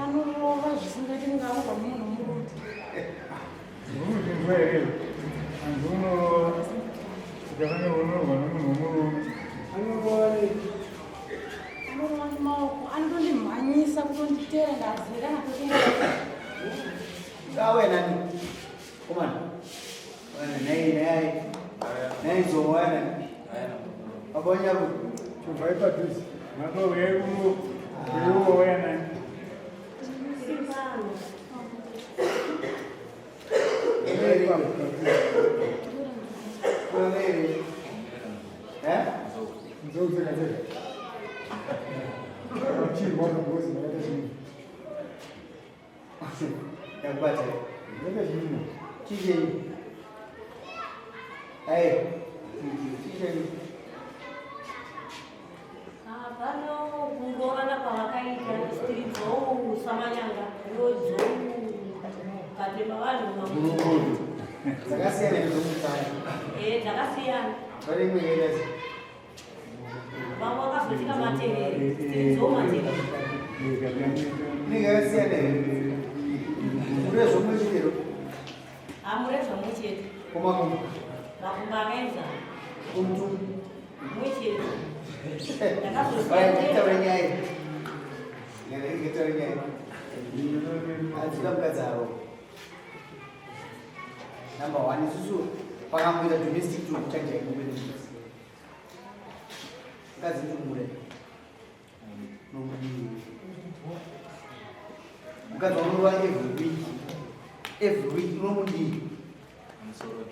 Anorova zvisingaiti kungarohwa munhu murume. Unozvinzwa here? Hanzi unorova. Ukafanira unorwa nomunhu womurume. Anorova nei? Anorova nemaoko, anotondimhanyisa kutonditera ndazera kana kuti. Kawe nani? Komana. Wena nei nei. Nei zo wena. Abonya ku. Chobva ipadhuze. Mapa uyai kuno. Uyo wauya nani? Eh? Nzou dzega dzega. Chirwa ngozi ndakaita chinhu. Yakubata. Ndakaita chinhu. Chichenyi. Hey. Chichenyi. Pano kungovana kwavakaita stiri dzou samanyanga yodzou katema vanhu Gurukuru. Dzakasiyana nezomutsana. Eh, dzakasiyana. Pane imwe yakaita Vamwe vakazotika matevere, stiri dzou matevere. Inenge yakasiyana here? Murezvo mumwe chetero. Hamurezvo mumwe chete. Kumakumbo. Makumbo akaenzana. Kumutumbu. Mumwe chete. Ndakazosiya. Nyaya. Nyaya nyaya. Hadzina mukadzi avo. Number one, isusu pakamboita domestic to kuchaja imwe nemukadzi. Mukadzi ndikumuda. Nomudii. Mukadzi wanorova every week. Every week unomudii. Pamusoro.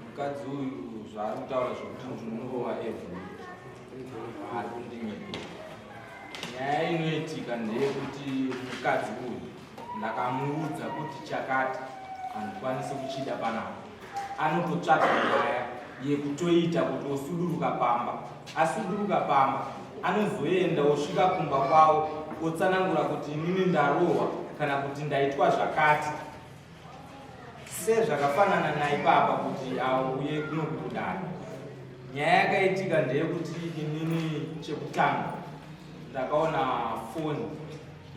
Mukadzi uyu zvaari kutaura zvekuti ndinorova every week. Ari kundinyepera. Nyaya inoitika ndeyekuti mukadzi uyu ndakamuudza kuti chakati handikwanisi kuchida panapa. Anototsvaga nyaya yekutoita kuti osuduruka pamba. Asuduruka pamba anozoenda osvika kumba kwavo otsanangura kuti inini ndarohwa kana kuti ndaitwa zvakati sezvakafanana naipapa kuti auye kunokudai. Nyaya yakaitika ndeyekuti inini chekutanga ndakaona foni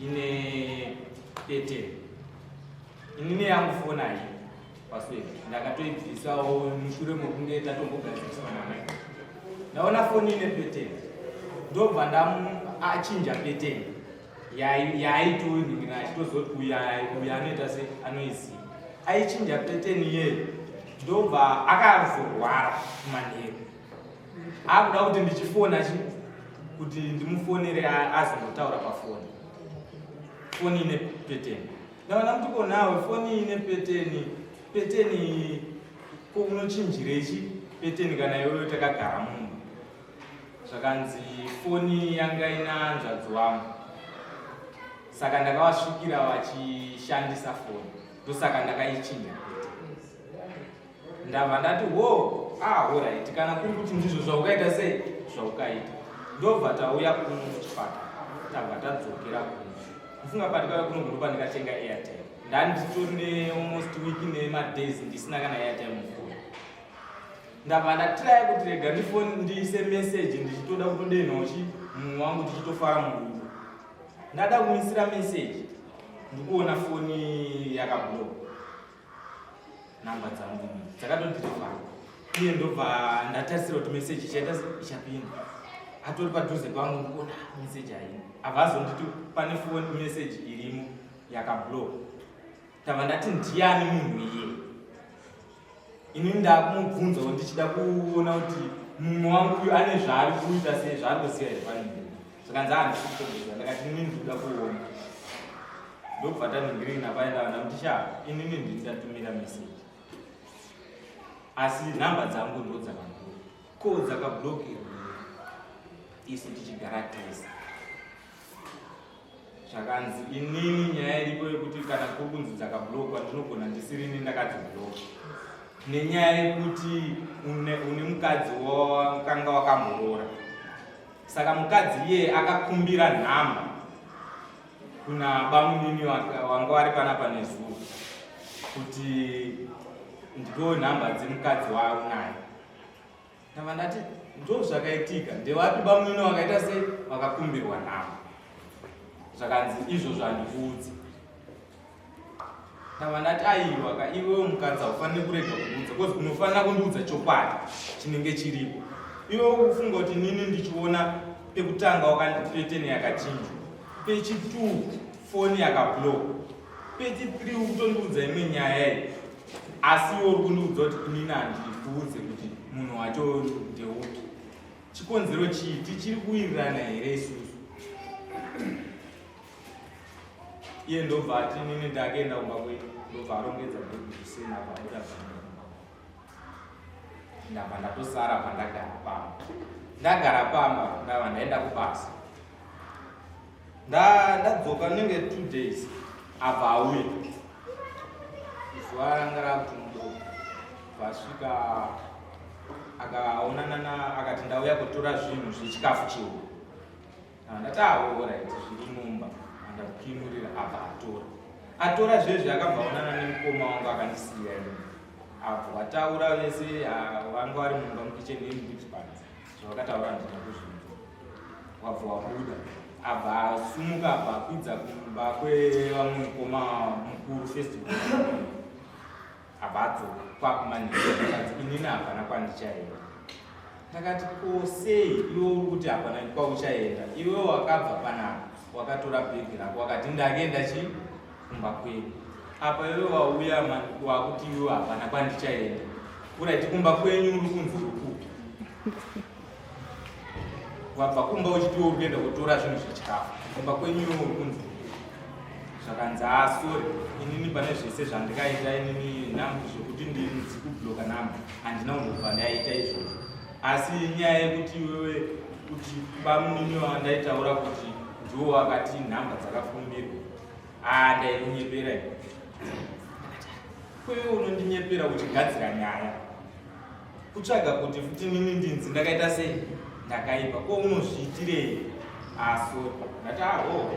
ine pattern. Inini yangu foni ayi password ndakatoibvisawo mushure mekunge tatombogadziriswa namai. Ndaona foni ine pattern ndobva ndaachinja pattern yaaitoningira achitozoti uyu uyu anoita se anoiziva aichinja pattern iyeyo ndobva akazorwara kumanheru akuda kuti ndichifona chi kuti ndimufonere azongotaura pafoni foni ine pattern ndaona kuti ko nawe foni ine pattern pattern ko unochinjirei chi pattern kana iwewe takagara mumba zvakanzi foni yanga ina hanzvadzi wangu saka ndakavasvikira vachishandisa foni ndosaka ndakaichinja ndabva ndati wo ah alright kana kuri kuti ndizvo zvaukaita sei zvaukaita ndobva tauya kuno kuchipatara tabva tadzokera kuno mufunga pandikauya kuno kuno pandikatenga airtime ndanditori nealmost week nemadays ndisina kana airtime mufoni ndabva ndatraya kuti rega ndifoni ndiise message ndichitoda kutodenhawo chi mumwe wangu tichitofara murudo ndada kumisira message ndikuona foni yakablock namba dzangu dzakatondirifa iye ndobva ndatarisira kuti message ichaita ichapinda atori padhuze pangu ndikuona message haina abva azonditi pane foni message irimo yakablock ndabva ndati ndiani munhu iye ini ndakumubvunzawo ndichida kuona kuti mumwe wangu uyu ane zvaari kuita sei zvaari kuziva here pane zvakanzi handisi kutoziva ndakati inini ndikuda kuona ndobva taningirina paenda vana kuti sha inini ndini ndatumira message asi nhamba dzangu ndo dzakablock ko dzakablockirwa isu tichigara tese zvakanzi inini nyaya iripo yekuti kana kuri kunzi dzakablockwa ndinogona ndisirini ndakadziblock nenyaya yekuti une, une mukadzi wakanga wakamborora saka mukadzi iyeye akakumbira nhamba kuna bamunini wanga vari panapa nezuro kuti Ndipewo nhamba dzemukadzi waunaye. Ndabva ndati ndo zvakaitika, ndevapi bamunini vakaita sei vakakumbirwa nhamba. Zvakanzi izvozvo handikuudzi. Ndabva ndati aiwa ka iwewe mukadzi haufaniri kurega kundiudza because unofanira kundiudza chokwadi chinenge chiripo. Iwe ukufunga kuti nini ndichiona pekutanga wakandipeteni yakachinjwa, pechi2 foni yakablock, pechi3 ukutondiudza imwe nyaya iyi, asi iwe uri kundiudza kuti inini handikuudze kuti munhu wacho ndeupi. Chikonzero chii? Tichiri kuwirirana here isusu? Iye ndobva ati inini ndakaenda kumba kwedu, ndobva arongedza bhegi kuseni apa abuda kumba. Ndabva ndatosara pandagara pamba. Ndagara pamba ndabva ndaenda kubasa. Ndadzoka nenge 2 days abva auya. Zuva ranga rakuti mudoko. Vasvika akaonana akati ndauya kutora zvinhu zvechikafu chehuku. Ndati awo right zviri mumba andapinurira abva atora. Atora zvezvi akabva aonana nemukoma wangu akandisiya ini. Abva vataura vese vanga vari mumba mukicheni ini ndiri panze. Zvavakataura handina kuzvinzwa. Wabva wabuda. Abva asumuka abva akwidza kumba kwevamwe mukoma mukuru first abva adzoka kwakumanheru akati inini hapana kwandichaenda. Ndakati ko sei iwe uri kuti hapana kwauchaenda, iwe wakabva panapa wakatora bhegi rako wakati ndakenda chi kumba kwedu, apa iwe wauya wakuti iwe hapana kwandichaenda. Uraiti kumba kwenyu uri kunzi uri kupi? Wabva kumba uchiti uri kuenda kutora zvinhu zvechikafu, kumba kwenyu iwe uri kunzi uri kupi? Zvakanzi ah sorry, inini pane zvese zvandikaita inini nhambo zvekuti ndikubloka nhambo handina kumbobva ndaita izvozvo, asi nyaya yekuti iwewe kuti bamunini wandaitaura kuti ndiwo wakati nhamba dzakakumbirwa, ah ndaikunyepera ini. Kwewe unondinyepera uchigadzira nyaya kutsvaga kuti futi nini ndinzi ndakaita sei ndakaipa, ko unozviitirei? Ah sorry, ndati ah oh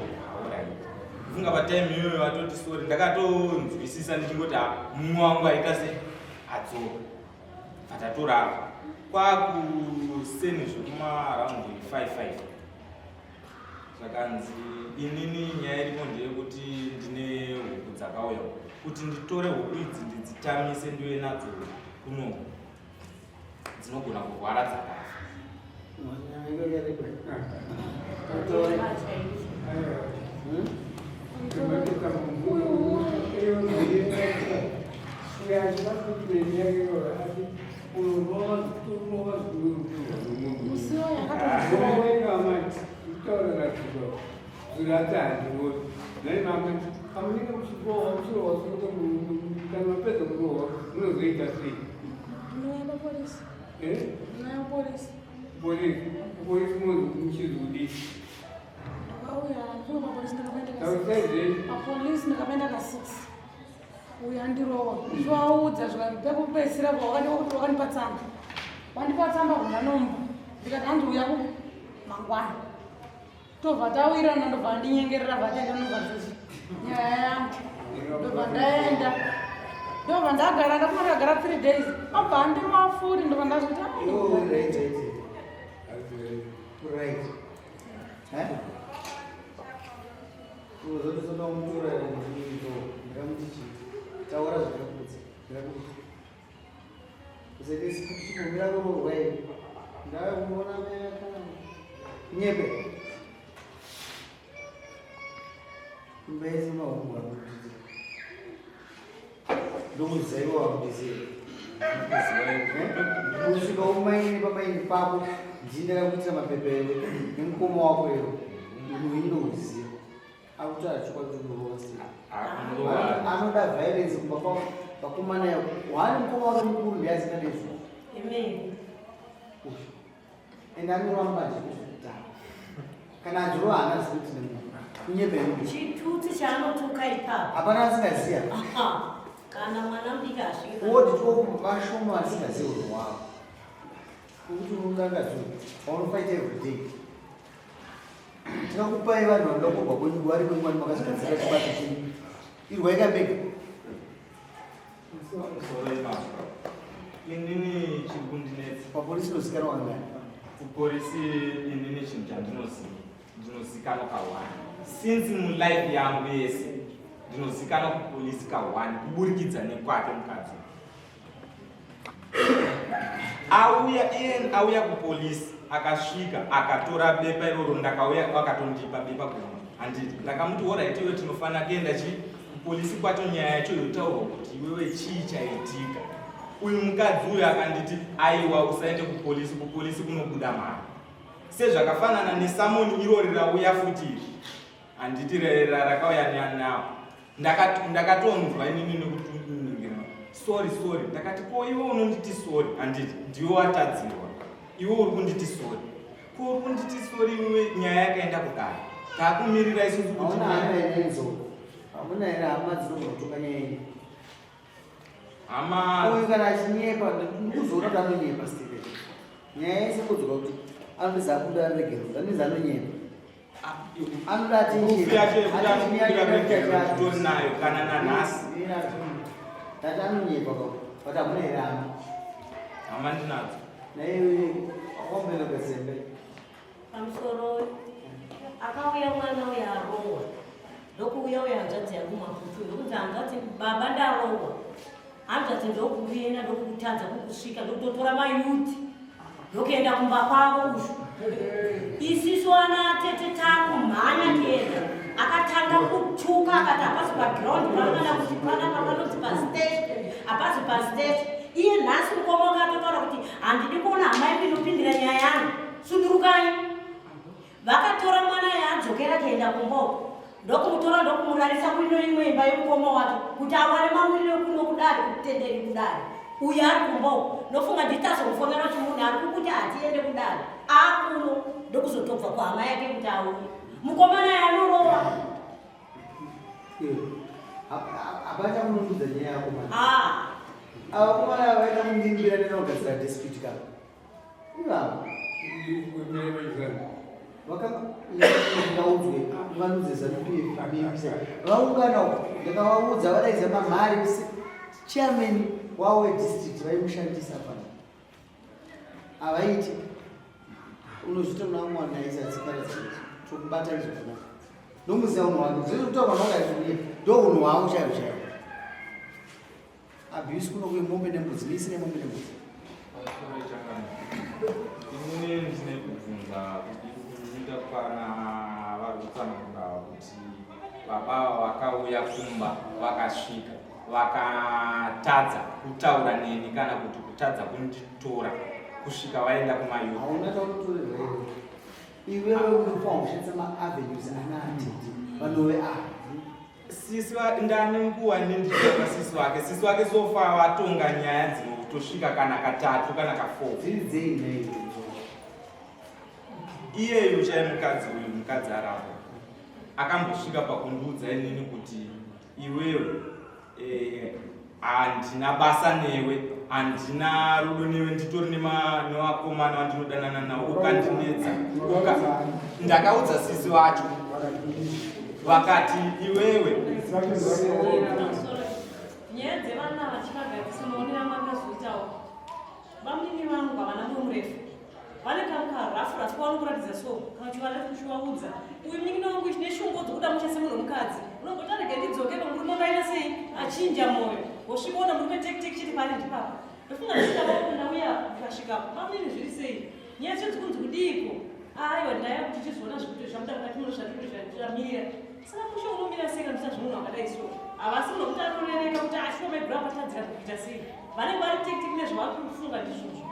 alright. Kufunga patime iyoyo atoti sorry, ndakatonzwisisa ndichingoti ah mumwe wangu aita sei adzoka. Bva kwakuseni zvekuma around 5 5. Zvakanzi inini nyaya iripo ndeyekuti ndine huku dzakauya kuti nditore huku idzi ndidzitamise ndiuye nadzo kuno dzinogona kurwara dzakafa. Ndinoenda polisi. Ndinoenda polisi. Ndakauya ndifuna papolisi ndakapenda ka papolisi ndakapenda ka 6. Uyu andirova. Ndichivaudza zvikapekupedzisira kuti wakandipa tsamba. Wandipa tsamba kundanomba. Ndikati hanzi uya ku mangwana. Tobva tawirana ndobva andinyengerera bva taenda nobva nyaya yangu. Ndobva ndaenda. Ndobva ndagara ndakuma ndagara 3 days. Abva andirova futi ndobva ndazoti Right. Eh? Uzotozoda kumutora ndinzo ndakamuti chii? Taura zvandakudza. Ndakakuti. Usaite sikumira kurohwa iwe. Ndave kumuona mai kana. Nyepe. Imba yese mahumbwa anokutidzira. Ndokuziva iwe wakundiziva. Kusvika umaini pamaini pako ndini ndakakuitira mapepa ewe nemukoma wako iwe. Munhu inokuziva. Akutaura chokwadi kuti unorova sei. Anoda violence kumba kwako vakomana yako. Wani mukoma wake mukuru ndiye asingade izvozvo. Amen. Uyu. Ende anorova mbanje kuzvikutanga. Kana achirova haana zivi kuti nemunhu. Kunyepa iwe. Chitutsi chaanotuka ipapo. Hapana asingaziya. Aha. Kana mwana mudiki asvika. Wodi to vashoma vasingazivi unhu hwavo. Kuti unongangaziva. Paunofight every day. Tikakupai vanhu vanoda kubva kwenyu vari kwenyu vani makazvigadzira chibato chenyu. Irwai kambega. Pamusoro ipapo, inini chiri kundinetsa Papolisi unozikanwa kangani? Kupolisi inini chinhu chandinoziva, ndinozikanwa ka1 since mulife yangu yese. Ndinozikanwa kupolisi ka1 kuburikidza nekwake mukadzi auya. Iye auya kupolisi, akasvika akatora bepa iroro. Ndakauya, akatondipa bepa gomba, handiti? Ndakamuti, "Alright, iwe tinofanira kuenda chi kupolisi kwacho, nyaya yacho yotaurwa kuti iwewe chii chaitika." Uyu mukadzi uyu akanditi, "Aiwa, usaende kupolisi, kupolisi kunobuda mari." Sezvakafanana nesummons irori rauya futi iri, handiti? Rakauya nawo. Ndakatonzwa inini nekuti, "Sorry, sorry." Ndakati, "Ko iwe unonditi sorry, handiti? Ndiwe watadzirwa, iwe uri kunditi sorry. Ko uri kunditi sorry iwe? Nyaya yakaenda kudai, taakumirira isusu kuti Hauna hama inenzo? Hamuna here hama dzinogona kutonga nyaya iyi? Hama? Uyu kana achinyepa, ndikuzoona kuti anonyepa. Steven, nyaya yese kudzoka kuti anonzi akuda regero, anonzi anonyepa, anoda. Proof yacho yekuti anokumbira regero nditori nayo kana nanhasi. Tati anonyepa ka, but hamuna here hama? Hama ndinadzo. Naiwe wakamboenda kazembe? Pamusoro, akauya mwana uyo arohwa, ndokuuya uyo hanzvadzi yangu Maputu, ndokunzi, "Hanzvadzi, baba ndarohwa." Hanzvadzi ndokuenda, ndokutadza kukusvika, ndokutotora mayuti, ndokuenda kumba kwavo. Ushu isisu ana tete takumhanya kuenda, akatanga kutuka, akati hapasi paground panokana kuti panapa panonzi pastage, hapasi pastage. Iye nhasi mukoma wake atotaura kuti, "Handidi kuona hama yangu inopindira nyaya yangu, sundurukai." Vakatora mwana yaadzokera kuenda kumboko, ndokumutora, ndokumurarisa kuino imwe imba yemukoma wake kuti awane mawiriro kuno kudare, kutenderi kudare. Uyo ari kumboko, ndofunga nditazomufonera kuti munhu ari kukuti hatiende kudare akuno, ndokuzotobva kuhama yake kuti auye. Mukomana yaanorowa. Hapana chamunondudza nyaya yako mani. Ah. Ava komana vaida kundimbira nenogadzira dispute ka ivavo. Vakangaudzwe unganudze ZANU PF vaungana uko. Ndakavaudza vadaidza mamhari, chairman wavo wedistrict vaimushandisa pano. Havaiti, unozvita muna mwana isatsikara tokubata izvozvo. Nomuziva unhu wake zvese kutaura vanhu, ndo unhu hwavo chaivo chaivo. Abuse kuno kwemombe nembudzi, misi nemombe nembudzi. Inini ndine kubvunza kuita kwana vari kutsanangura kuti baba vakauya kumba, vakasvika vakatadza kutaura neni kana kuti kutadza kunditora kusvika vaenda kumayuti. Hauna chaunotorerwa iwe. Iwewe unofanwa kushandisa maavenues ana atete vanove ava. Sisi ndane nguva nendichitanga sisi vake. Sisi vake so far vatonga nyaya dzinotosvika kana katatu kana ka4. Dziri dzei nei? Iyeyu chai mukadzi uyu, mukadzi arapo, akambosvika pakundiudza inini kuti, "Iwewe, handina basa newe, handina rudo newe, nditori nevakomana vandinodanana navo, ukandinetsa." Ndakaudza sisi vacho, vakati, "Iwewe." Nyaya dzevana vachivagadzisa, maonero angu angazoitawo, vamunini vangu havana mwoyo murefu, vane kamukarafu rafu vanokuratidza. So kana uchivaudza, uyu munin'ina wangu neshungu dzokuda musha semunhu womukadzi, unongoti arege ndidzoke pamurume angaita sei, achinja mwoyo, wosvika ona murume tek tek chete paari ndipapa. Ndofunga ndisvika ndauya, ndikasvikapo, "Vamunini, zviri sei? Nyaya dzedzo kunzi kudiiko?" "Aiwa, ndaya kuti tizoona zvekuti zvamuda mukati muno zvatiri zvamirira." Saka musha unomira sei kana muchita zvemunhu wakadai? So havasi munhu wekuti anorereka kuti ashuwa maiguru apatadzira kuita sei. Vanenge vari tek tek nezvavari kufunga ndizvozvo.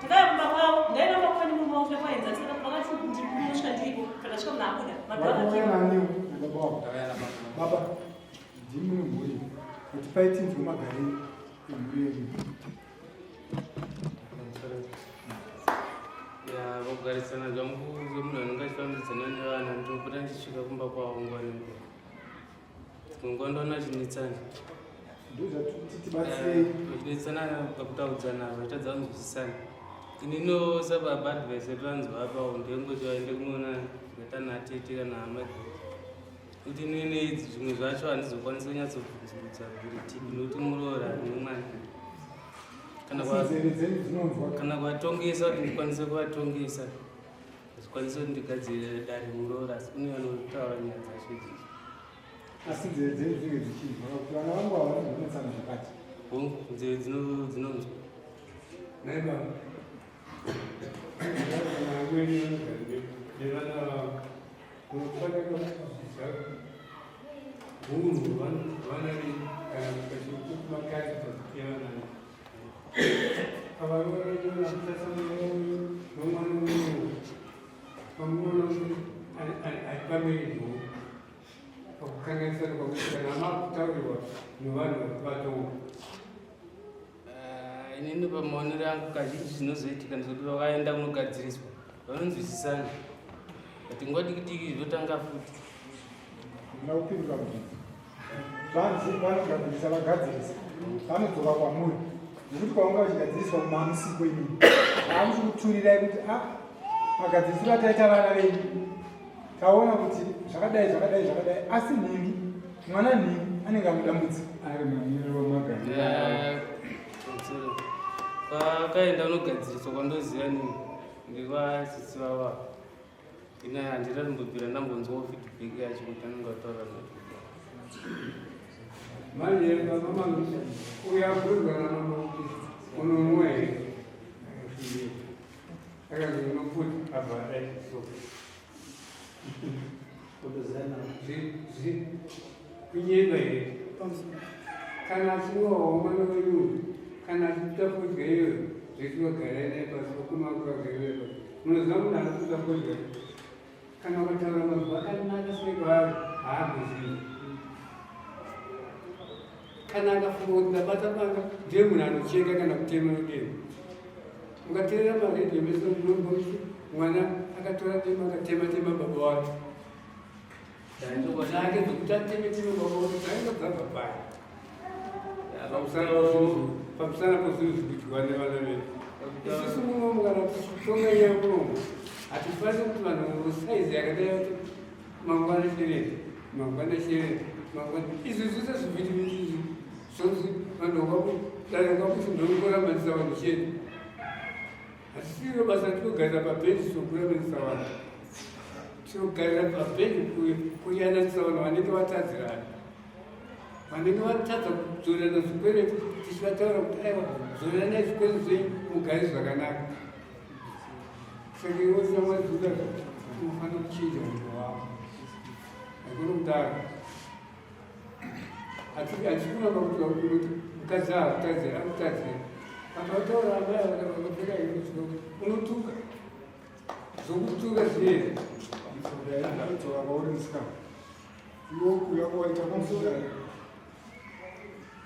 Takauya kumba kwavo, ndaenda kumba kwani murume wangu kwaenza, saka vakati ndinosvika ndiripo. Takasvika, munhu abuda. Vakauya nani baba wako? Baba, ndimi mune mhuri, kuti paitinzwe magariro emhuri yenyu. Ya, vakugarisana zvangu semunhu anenge achifambidzana nevana, ndinopota ndichisvika kumba kwavo nguva nenguva. Nguva ndoona achinetsana. Ndozvatuti tibatsirei. Vachinetsana pakutaudzana, vachitadza kunzwisisana. Inino sababa, advice yetu vanzi vapawo ndeyengoti vaende kunoona zvakaita natete kana hama dzake. Kuti nene idzi zvimwe zvacho handizokwanisi kunyatsobvunzurudza zviri deep nokuti muroora nemwana. Kana kwa Nzeve dzenyu dzinonzwa. Kana kuvatongesa kuti ndikwanise kuvatongesa. Zvikwanise kuti ndigadzirire dare muroora asi kune vanotaura nyaya dzacho idzodzo. Asi nzeve dzenyu dzinenge dzichinzwa kuti vana vangu ava vanonetsana zvakati. Hongu, nzeve dzinonzwa. Nhai baba. Kana amweni vanogara nevana vavo unofanira kudzidzisa hunhu vana vedu kana kumakarita evana vedu. Pavaroora nomwana unowo pamunoona kuti ari pameri pakukanganisana kwakuti kana makutaurirwa nevanhu vari kuvatonga. Ah, inini pamaonero angu kazhinji zvinozoitika ndezvekuti vakaenda kunogadziriswa vanonzwisisana but nguva diki diki zvotanga futi. Ndinoda kupindura mubvunzo. Zvanzi vanogadzirisa vagadzirisa vanodzoka kwamuri nekuti kwavanga vachigadziriswa kumamusiko imini haamusi kuturirai kuti a ah, magadzirisiro ataita vana venyu taona kuti zvakadai zvakadai zvakadai asi nhingi mwana nhingi anenge amudambudziko ari mamiriro magariro eh, kwakaenda unogadziriswa kwandoziva nini ndekwa sisi vava ina handina kumbobvira ndambonzwawo feedback yacho kuti anenge ataura nayo manje baba mangu uyabvunzwa namambo kuti unonwa here akanzi unofuti abva adai so kunyeba here kana achinwawo mwana wenyu kana achiita fodya iyoyo zvetinogara naye pasi vakoma vagara naye pasi munoziva munhu ari kuita fodya kana ukataura mazwi akanaka sei kwaari haambozivi kana akafunga kuti ndabata banga ndiye munhu anocheka kana kutema nedemo mukateerera maredhiyo mese munonzwa kuti mwana akatora demo akatema tema baba wake dzake dzekuti ateme teme baba wake dzainga dzabva pai pamusana pozvinhu zvikudyiwa nevana vedu isusu munomu kana tichitonga nyaya munomu hatifaniri kuti vanhu saizi yakadai kuti mangwana shereni mangwana shereni mangwana izvi zvese zvivhitivhiti izvi zvonzi vanhu dare kwakuti ndongorambanisa vanhu chete hatisiro basa tinogarira pabhenji tokurambanisa vanhu tinogarira pabhenji kuyananisa vanhu vanenge vatadzirana vanenge vatadza kudzorerana zvikwereti tichivataura kuti aiwa dzoreranai zvikwereti zvenyu mugare zvakanaka Saka iwe shamwari unofanira kuchinja unhu hwako. Haikona kudaro. Hatikuramba kuti kuti mukadzi akutadzira akutadzira. Akataura amai vakapfeka hembe dzinokuti unotuka. Zvokutuka zviyeri. Ndakudzoka kwauri musikana. Iwe kuuya kwawaita pamusoro.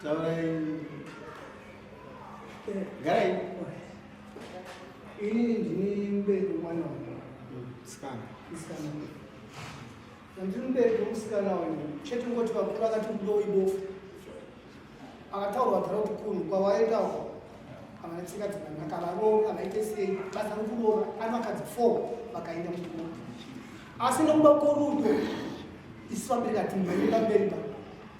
Taurai. Garai. Inini ndini mubereki wemwana uyu. Musikana. Musikana. Ndiri mubereki wemusikana uyu. Chete ngoti vakuru vakati rudo ibofu. Akataurwa dhara kuti kunhu kwawaenda uko havana tsika dzakanaka varoora vaite sei basa rokuroora ari vakadzi 4 vakaenda mukuroora asi nokuda kworudo isu vabereki hatimhanye pamberi pa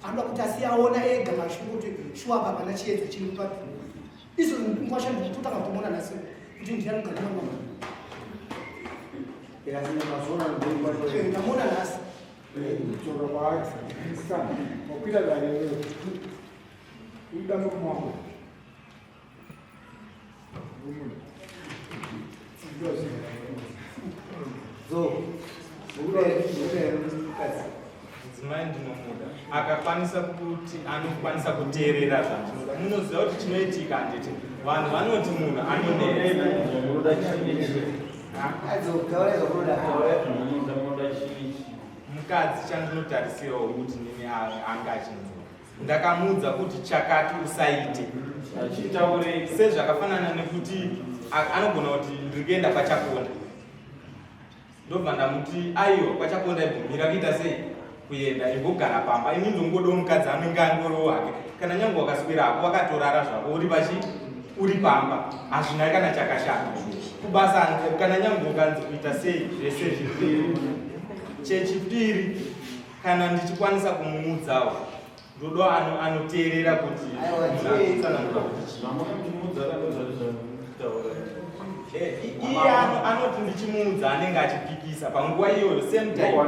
anoda kuti asi aona ega mashoko kuti shuwa apa hapana chiedza chiri pa izvo ngwasha ndikutotanga kutomona nhasi kuti ndiani mukati mamama ndamona nhasi Kudzoka kwaari musikana wakwira dare iwewe unoda murume wako murume Mudzimai ndinomuda akakwanisa kuti anokwanisa kuteerera zvandinoda. Munoziva kuti chinoitika handiti vanhu vanoti munhu anonetsa. Mukadzi chandinotarisirawo kuti nini anga achinzwa ndakamuudza kuti chakati usaite sezvakafanana nekuti anogona kuti ndiri kuenda kwachakonda ndobva ndamuti aiwa kwachakonda ibvumira kuita sei kuenda imbogara pamba ini ndongodawo mukadzi anenge angoriwo hake kana nyange wakaswera hako wakatorara zvako uri pachi uri pamba hazvina kana chakashata kubasa kana nyange ukanzi kuita sei zvese zvipiri chechipiri. Kana ndichikwanisa kumuudzawo, ndodo anoteerera kuti munhu kuti chii. Iye anoti ndichimuudza anenge achipikisa panguva iyoyo same time.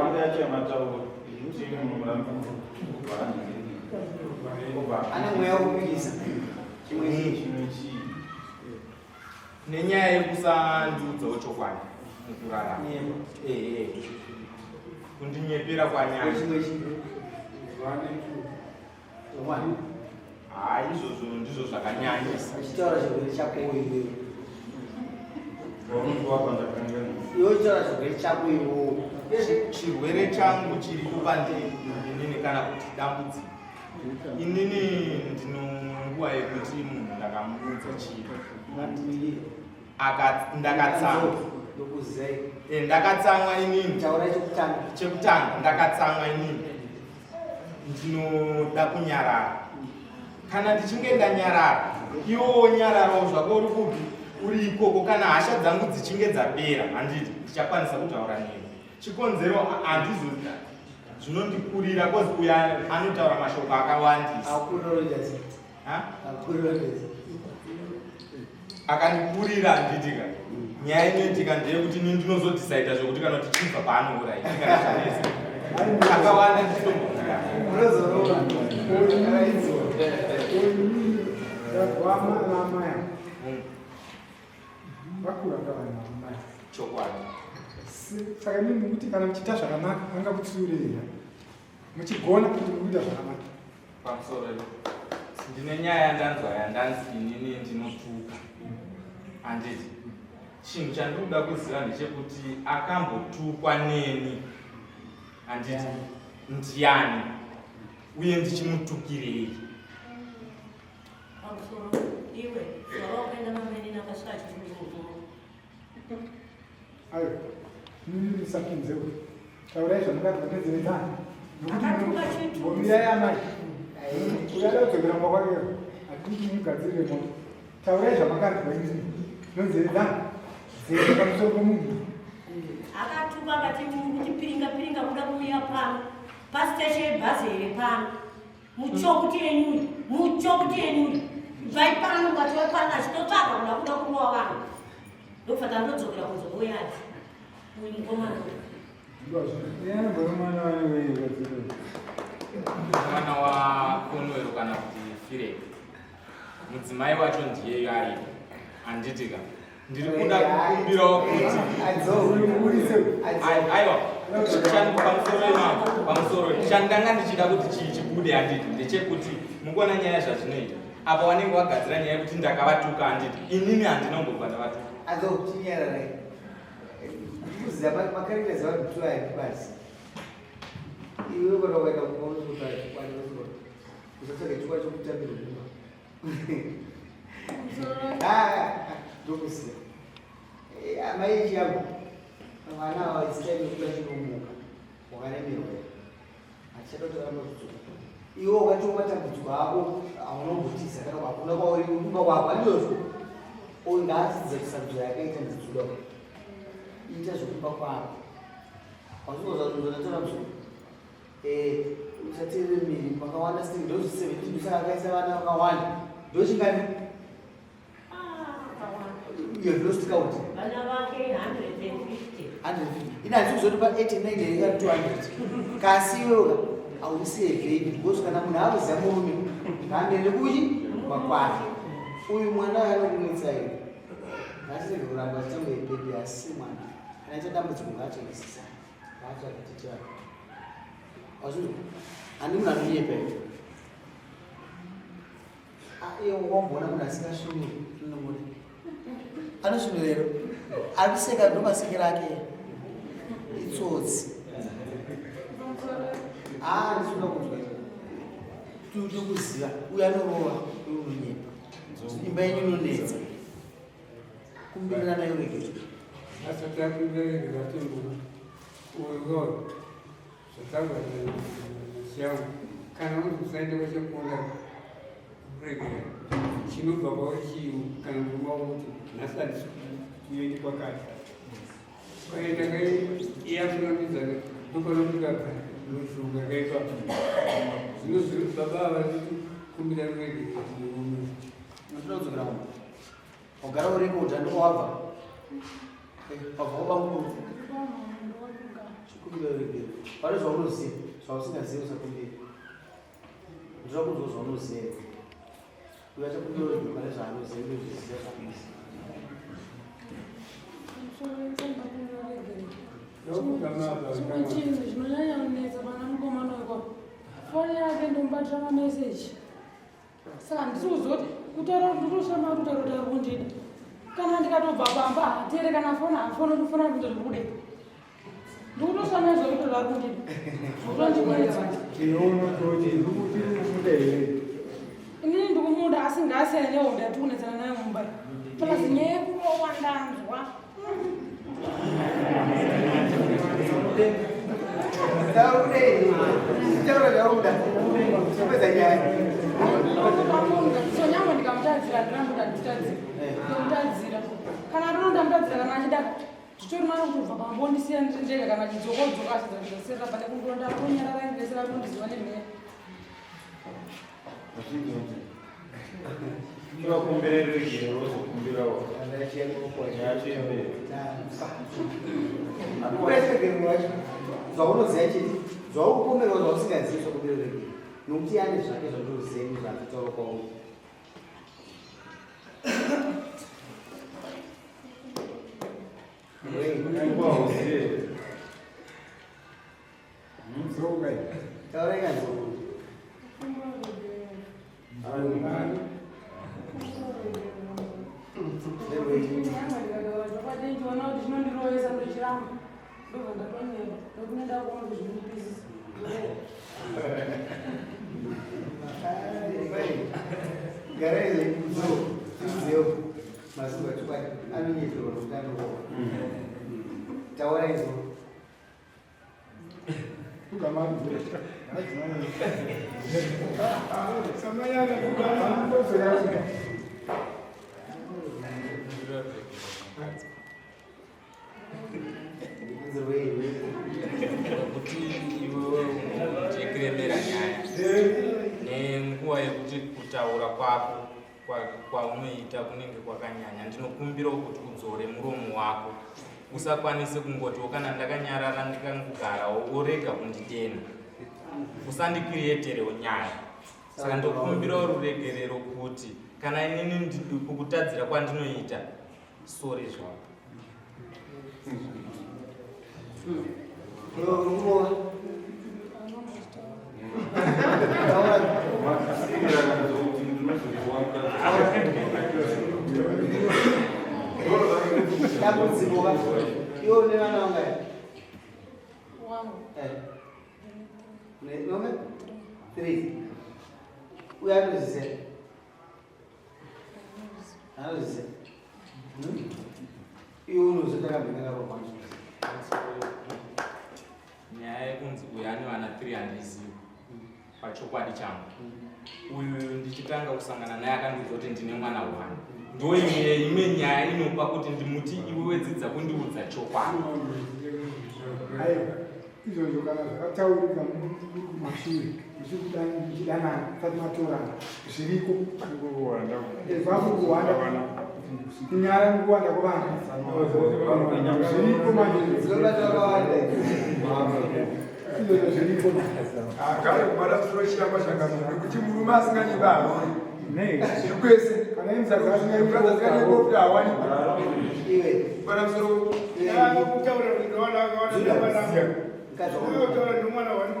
Ane mweya wekupikisa. Chimwe chii? Nenyaya yekusandiudzawo chokwadi mukurarama. Ehe. Kundinyepera kwanyanya. Chimwe chii? Haa, izvozvo ndizvo zvakanyanyisa. Uchitaura chirwere chako iwewe. Iwe uchitaura chirwere chako iwewe. Chirwere changu chiripo pandiri inini kana kuti dambudziko. Inini ndino nguva yekuti munhu ndakamuudza chiro. Ndakatsamwa. Ndakatsamwa inini. Chekutanga ndakatsamwa inini. Ndinoda kunyarara. Kana ndichinge ndanyarara, iwe wonyararawo zvako uri kupi? Uri ikoko. Kana hasha dzangu dzichinge dzapera, handiti ndichakwanisa kutaura newe. Chikonzero handizo zvinondikurira cause uya anotaura mashoko akawandisa. Akandikurira handitika. Nyaya inoitika ndeyekuti ini ndinozodhisaida zvekuti kana kuti chibva paanoura kana zvanetsa. Akawanda ndichitombokura. Chokwadi. Saka imi mukuti kana muchiita zvakanaka angakutsiurei here? Muchigona kuti muri kuita zvakanaka. Pamusoro ndine nyaya yandanzwa yandanzi inini ndinotuka. Handiti chinhu chandinoda kuziva ndechekuti akambotukwa neni handiti ndiani uye ndichimutukirei. Pamusoro iwe zuva wakaenda namai akasvika achizungurukuru. Ayo, mimi musapinze uyu. Taurai zvamunganzwa nenzeve dzanyu. Akatuka chintu. Ngomirai amai. Uyo ada kudzokera kumba kwake. Hatidi kuti mugadzirire moto. Taurai zvamakanzwa imi nenzeve dzanyu. Dzese pamusoro pomunhu. Akatuka akati kuti piringa piringa kuda kuuya pano. Pasiteshi yebhazi here pano. Muchokuti yenyuyi, muchokuti yenyuyi. Ibvai pano ngatiwe pano achitotsvaga kuda kuda kurova vanhu. Ndobva tandodzokera kunzomboyadzi. Uyu mukomana uyu. Mwana waKonwero kana kuti Fireki. Mudzimai wacho ndiyeyo aripo. Handitika. Ndiri kuda kukumbirawo kuti aiwa pamusoro ipapo pamusoro chandanga ndichida kuti chii chibude handiti ndechekuti mukuona nyaya zvazvinoita apa vanenge vagadzira nyaya yekuti ndakavatuka handiti inini handina kumbobva ndavatuka. Adzo chinyararai. Kuziva makarita evanhu tu aya basi. Iwe kana ukaenda kumba unozotaura chokwadi usatsvage chokwadi chokutambira kumba. Ndokuziva. Amai changu vana ava it's time yekuti vachinomuka wakaremerwa hatichada kuti varamba kudzoka. Iwe ukatiwo matambudziko ako aunombotiza kana hakuna kwauri kumba kwako handizvozvo. Uyu ngaadzidze kusarudzo yakaita ndidzuda ita zvekumba kwako. Hazvinozatora musoro. Usateerere miri makawanda sei ndozvi 17 ndosaka akaisa vana vakawanda ndochingani you have lost count. Vana vake 150. 150. Ina handisi kuzoti pa 89 here kana 200. Kasi iwewe hausi a baby because kana munhu akuziva murume ngaamire kuchi makwati. Uyu mwana uyu anokunetsa iwe. Ngatirege kuramba achitamba baby asi mwana. Kana aita dambudziko ngaatsvagisisa. Ngaatsvage tete vake. Wazvinzwa? Handi munhu anonyepa iwe. Iye wamboona munhu asingasvinuri unomuona. Anosvinura here? Ari kuseka ndo masekero ake. Itsotsi. Ah, ndisikuda kunzwa izvo. Tiri kuziva uyu anorova uyu unonyepa. Imba yenyu inonetsa. Kumbirirana iuregedzo. Asati akumbira regedzo atimbura. Uyu zvataurwa nashangu kana uri kusaenda kwachakunda kuregera chinobva kwauri chii kana murume wako kuti nhasi handisi kuendi kwakati ukaenda iyakurambidza ndopanobuda Mashoko akaipa. Zvino zviri baba ava kumbira ruregerero kumurume. Unotoda kudzokera kumba. Wagara uriko kuti andiko wabva. Eh, wabva kwabamukuru. Chikumbira ruregerero. Pane zvaunoziva, zvausingazivi usakumbira. Ndinoda kunzwa zvaunoziva. Uyo achakumbira ruregerero pane zvaanoziva, iwe zviziva zvaanoziva. Chimwe chinhu chinonyanya kunetsa pana mukomana weko foni yake ndomubatira mameseji saka handisi kuziva kuti kutaura ndikutoshama kuti kutaura kuti ari kundida kana ndikatobva pamba hatere kana foni hafoni kufona kuti zviri kudei ndikutoshama izvo kuti vari kundida zvotondinetsa inini ndikumuda asi ngaasiyane nehondo yatiri kunetsana nayo mumba plus nyaya yekurowa ndanzwa Sonyangwe ndikamutadzira ndirambuda nditadzira ndomutadzira kana ndinoda mutadzira kana achida zvitori nani kutobva pamba ondisiya ndiri ndega kana chidzoka odzoka achidzoka pane kundonda konyarara ndesera kundiziva nemheya Chivakumbire ruregerero wozokumbirawo. Zvaunoziva chete zvaukupomerwa zvausingazivi zvakumbira ruregerero nokuti ane zvake zvatoziva zvaatotaura kwauri. Taura izvo. Kuti iwewe unotekeremera nyaya nenguva yekuti kutaura kwako kwaunoita kunenge kwakanyanya ndinokumbirawo kuti udzore muromo wako usakwanise kungotiwo kana ndakanyarara ndikangogarawo urega kunditena usandikiriyeterewo nyaya saka ndokumbirawo ruregerero kuti kana inini kukutadzira kwandinoita sori zvako Dambudziko ka iwe une vana vangani? Eh. Nome? Three. Uyo anozviziva. Anozviziva. Hmm? Iwe unoziva takambenge karohwa. Nyaya yekunzi uyu ane vana 3 handizivi pachokwadi changu. Uyu ndichitanga kusangana naye akandiudza kuti ndine mwana one. Ndo imwe imwe nyaya inopa kuti ndimuti iwe wedzidza kundiudza chokwadi. Aiwa, izvozvo kana zvakataurika kumashure muchidanana musati matorana zviriko zvakukuwanda kunyara nekuwanda kwevana zviriko manje izvozvo zviriko Agare kubata musoro chiramba chakanaka nekuti murume asinganyebi haarori. Zviri kwese. Kana iye mukadzi asinganyebi kuti hawanikwi. Iwe. Kubata musoro. Kutaura kuti ndowana akawanda mwana. Kutaura ndomwana wani.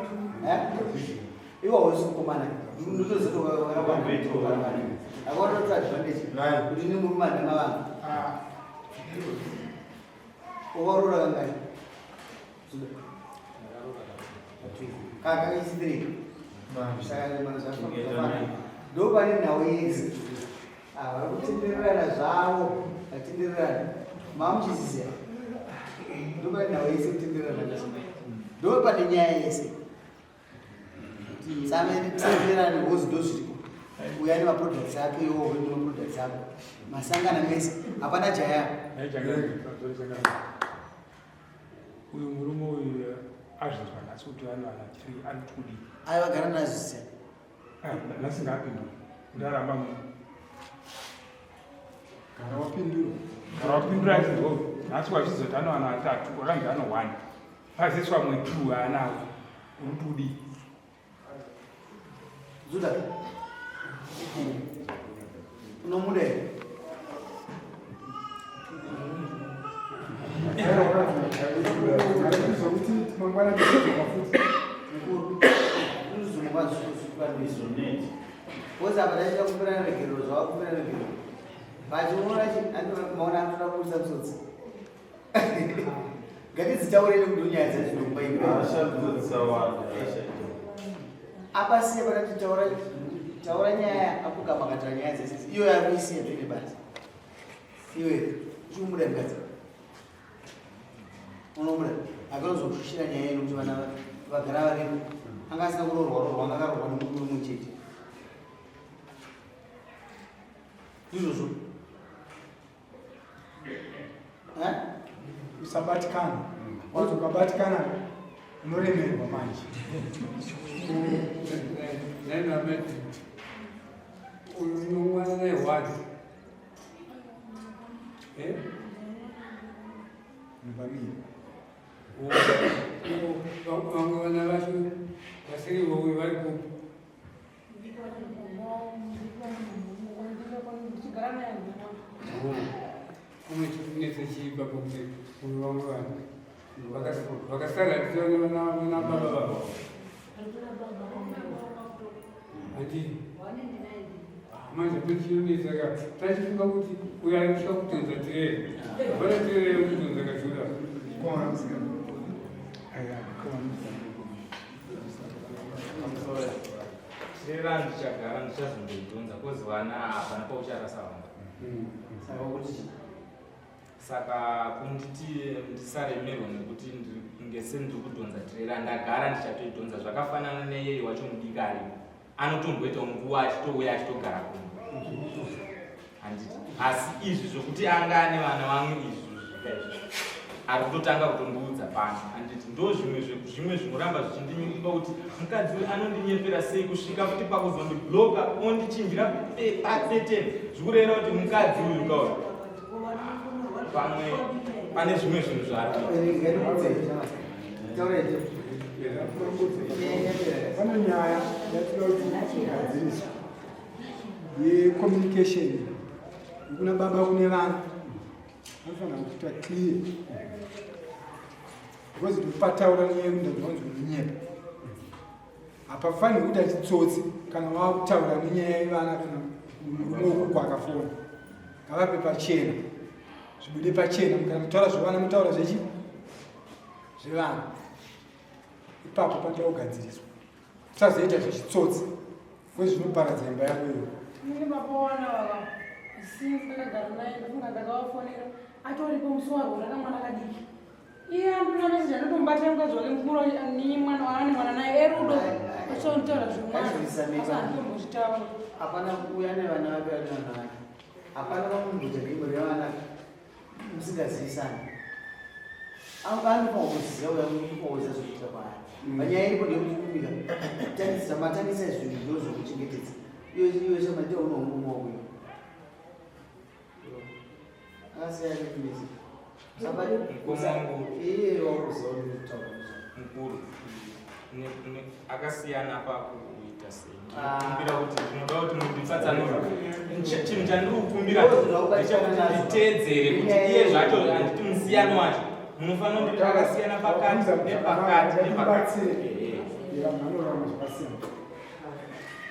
Iwe hausi mukomana. Ndinotoziva kuti advantage kuti ni murume ane mavanga. Ukaroora kangani? Kaka isitiri. Saka zvakafanana. Ndopane nhau yese. Ah, vari kutendererana zvavo, vatendererana. Mamuchiziziva. Ndopane nhau yese kutendererana zvavo. Ndopane nyaya yese. Tisaenderane because ndozviriko. Uya nemaproducts ake iwo uye nemaproducts ako. Masangana mese. Hapana jaya. Uyu murume uyu. Azvinzwa nhasi kuti vanowana 3 ari kuti kudii? Aiwa gara nazvo siya. Ah, nhasi ngaapindure. Kuti aramba mu. Gara wapindura. Gara wapindura azinzwa. Nhasi wazviziva kuti anowana atatu, wakanzi ano 1. Paziswa mwe 2 haanawo. Uri kuti kudii? Zuda. Unomuda here? Woza apa ndaita kumbira regerero zvavakumbira regerero. But unoona chi maona anotoda kuburitsa musodzi. Ngatidzitaurei nekuti nyaya dzacho dzinokupa imba. Apa siya panati taura taura nyaya apugama akataura nyaya dzese iyo yakuisiya zvine basa. Iwe uchikumuda mukadzi. Unomuda akanozokushushira nyaya ino kuti vana vagara varipo. Anga asina kuroorwa roorwa anga akaroorwa nemurume mumwe chete. Ndizvozvo. Eh? Usabatikana. Wazi ukabatikana unoremerwa manje. Unomwana nehwani. Eh? Vamiri. Vamwe vana vacho vasiri vowe vari kupi? Kumwe chikunetsa chii ipapo kuti uyu vamwe vanhu vakasara vana baba vavo handii manje kune chinonetsa ka tachifunga kuti uyo ari kusvika kudhonza tirere hapana tirere yekudhonza kajura Tirera ndichagara ndichazondoidhonza kozi vana hapana paucharasa vana. Saka kuti Saka kunditi ndisaremerwa nekuti kunge sendiri kudhonza tirera ndagara ndichatoidhonza zvakafanana neyeye wacho mudiki arimo anotomboitawo nguva achitouya achitogara kuno handiti asi izvi zvokuti anga ane vana vamwe izvi zvika izvi ari kutotanga kutondiudza pano handiti ndo zvimwe zvimwe zvinoramba zvichindinyumba kuti mukadzi uyu anondinyepera sei kusvika futi pakuzondibloka ondichinjira pepateten zvikureva kuti mukadzi uyu kauri pamwe pane zvimwe zvinhu zvaari Pane nyaya yatinoda kuti igadziriswe yecommunication yekuna baba kune vana vanofanira kuita clear because ndopataura nyaya yekuti ndazvanzi unonyepa hapafanirwi kuita chitsotsi kana wakutaura nenyaya yevana kana murume wekuko akafona ngavape pachena zvibude pachena kana mutaura zvevana mutaura zvechi zvevana ipapo panoda kugadziriswa usazoita zvechitsotsi kwezvinoparadza imba yako iyo Ini baba wana vava since ndakagara naye ndofunga ndakavafonera atoripo musi warwara kamwana kadiki iye andina message anotomubatira mukadzi wake mukuru ni mwana waane mwana naye erudo achonitaura zvemwana asi anditombozvitaura hapana kuuya nevana vake vane vana vake hapana vamunhu kuti vana musingazivisani anofanira kuziva uya kuoza zvekuita kwaari panyaya iripo ndeyekuti kumika tangisa matangisa zvinhu ndo zvekuchengetedza iyo iyo shamaita unohumumo wako iyo akasiyana nekumisa iye wakuziva kutaura mukuru akasiyana pakuita sei ndinokumbira kuti ndinoda kuti mundipatsanure chinhu chandiri kukumbira ndechekuti nditeedzere kuti iye zvacho handiti musiyano wacho munofanira kunditi akasiyana pakati nepakati nepakati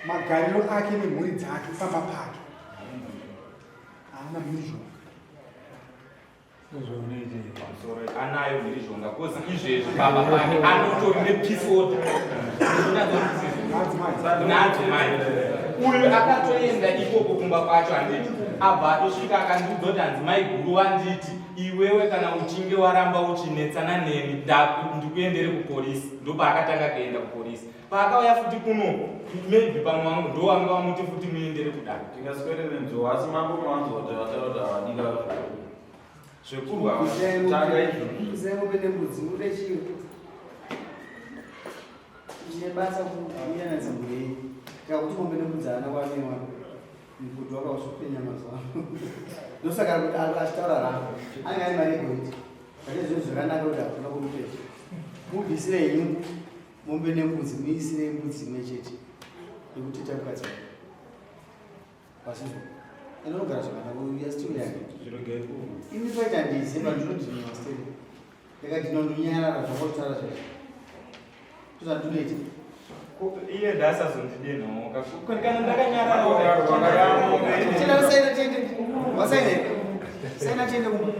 magariro ake nemhuri dzake pamba pake haana mhirizhonga Anayo mhirizhonga kozi izvezvi baba pake anotori nepeace order nadzo mai uyu akatoenda ikoko kumba kwacho handiti abva atosvika akandiudza kuti hanzi mai guru wanditi iwewe kana uchinge waramba uchinetsana neni ndikuendere kupolisi ndopaakatanga kuenda kupolisi paakauya futi kuno maybe pamwe wangu ndo wanga wamuti futi muendere kudaro tingaswere nenzou asi mambo mawanzwa kuti vataura kuti havadika zvekurwa tanga izvozvo Zemo pene mbudzi ude chii? Tine basa kuyananisa mhuri yenyu. Tikakuti mombe nembudzi haana kwanewa. Mugodhi wakausupenya mazuva ano. Ndosaka kuti achitaura rako. Ange ane mari yegoridhe. Pane zvinhu zvakanaka kuti hakuna kumupedza. Mubvisire henyu mombe nembudzi muisire mbudzi imwe chete. Yekuti ita mukadzi wako. Pasizvo. Ende unogara zvakanaka uya still young. Ini paita ndize but ndinodhiniwa still. Ndikati ndinonyarara zvakotaura zvacho. Zvandinoita. Iye ndasazondidenhawo kana ndakanyarara. Tenda usaina tiende. Wasaina. Saina tiende kumba.